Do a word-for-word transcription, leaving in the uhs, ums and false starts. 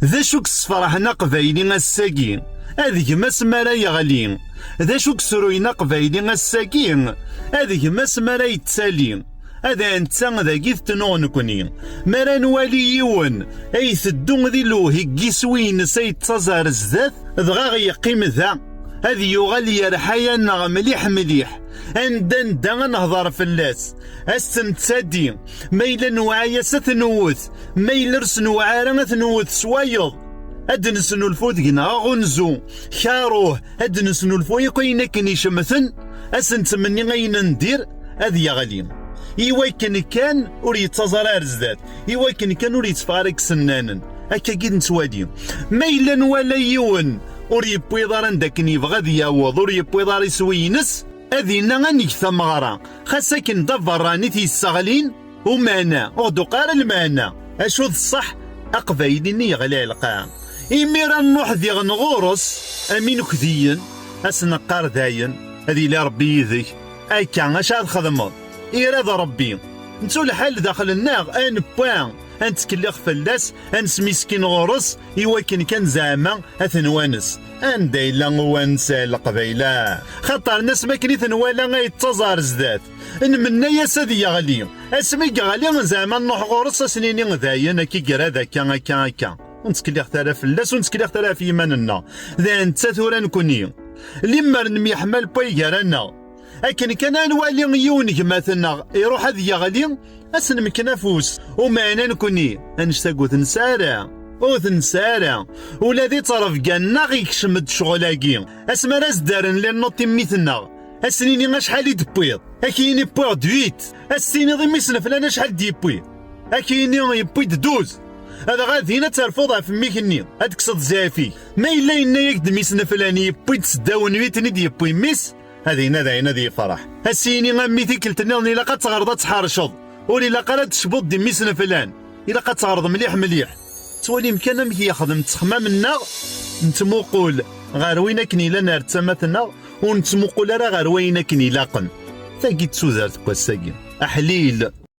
D acu i yessefraḥen Aqbayli ass-agi? Ad gma-s mi ara yeɣli. D acu i yesruyen Aqbayli ass-agi? Ad gma-s mi ara yettali. Ad netta dagi tettnuɣ nekni. Mi ara nwali yiwen ay iteddu di lewhi n yiswi-ines ay yettaẓ ar zdat, dɣa ɣ-yeqqim da, ad yuɣal yerḥa-yaneɣ mliḥ mliḥ. Anda anda ad nehḍer fell-as. Ad s-nettadi. Ma yella newɛa-yas ad t-nwet. Ma yella ur s-newɛa ara ad t-nwet s wayeḍ. Ad d-nesnulfu deg-neɣ aɣunzu. Karuh, ad d-nesnulfu akk ayen akken icemten. Ad s-nettmenni ayen n dir, ad yeɣli. Iwakken kan ur yettaẓ ara ar zdat. Iwakken kan ur yetteffeɣ ara deg isennanen. Akkagi i d-nettwali. Ma yella nwala yiwen ur yewwiḍ ara anda akken yebɣa ad yaweḍ, ur yewwiḍ ara iswi-ines, ad inna ad neg tameɣra, xas akken d aberrani i t-yesseɣlin, umeɛna, ur ɣ-d-uqiɛ ara lmeɛna. Acu d ṣṣeḥ? Aqbayli-nni yeɣli ar lqaɛa. Imir ad nruḥ diɣen ɣur-s, am inukdiyen, ad s-neqqar dayen, ad yili Ṛebbi yid-k. Akka, acu ara txedmeḍ? Irad Ṛebbi. Nettu lḥal daxel-nneɣ, ad newwa, ad nettkellix fell-as, ad nesmiskin ɣur-s, iwakken kan zeɛma ad t-nwanes. Anda yella uwanes a Leqbayel? Xaṭer nas mi akken i t-nwala ay yettaẓ ar zdat. Nmenna-yas ad yeɣli. Asmi yeɣli, zeɛma nruḥ ɣur-s, ad s-nini dayen, akka i irad, akka, akka, akka. Ur nettkelliɣ ara fell-as, ur nettkelliɣ ara ɣef yiman-nneɣ. D netta tura nekni. Limmer nemyeḥmal n way gar-aneɣ. Akken kan ad nwali yiwen gma-tneɣ iruḥ ad yeɣli, ad s-nemken afus. Umeɛna nekni, annect-agi ur t-nesɛi ara. Ur t-nesɛi ara. Ula d ittrebga-nneɣ ikcem-d ccɣel-agi. Asmi ara s-d-rren les notes i mmi-tneɣ, ad s-nini acḥal i d-tewwiḍ. Ad k-yini wwiɣ-d huit. Ad s-tiniḍ i mmi-s n flan acḥal d-yewwi. Ad k-yini yewwi-d douze. Adɣa din ad terfuḍ ɣef mmi-k-nni, ad tekkseḍ zɛif-ik. Ma yella yenna-yak-d mmi-s n flan yewwi-d seddaw n huit i d-yewwi mmi-s, ad yini dayen ad yefreḥ. Ad s-yini a mmi tikkelt-nniḍen ilaq ad teɣreḍ ad tḥerceḍ. Ur ilaq ara ad tecbuḍ d mmi-s n flan. Ilaq ad teɣreḍ mliḥ mliḥ. Ttwalim kan amek yexdem ttexmam-nneɣ, nettmuqul ɣer win akken yellan ar tama-tneɣ, ur nettmuqul ara ɣer wayen akken ilaqen. Tagi d tudert n wass-agi. Aḥlil.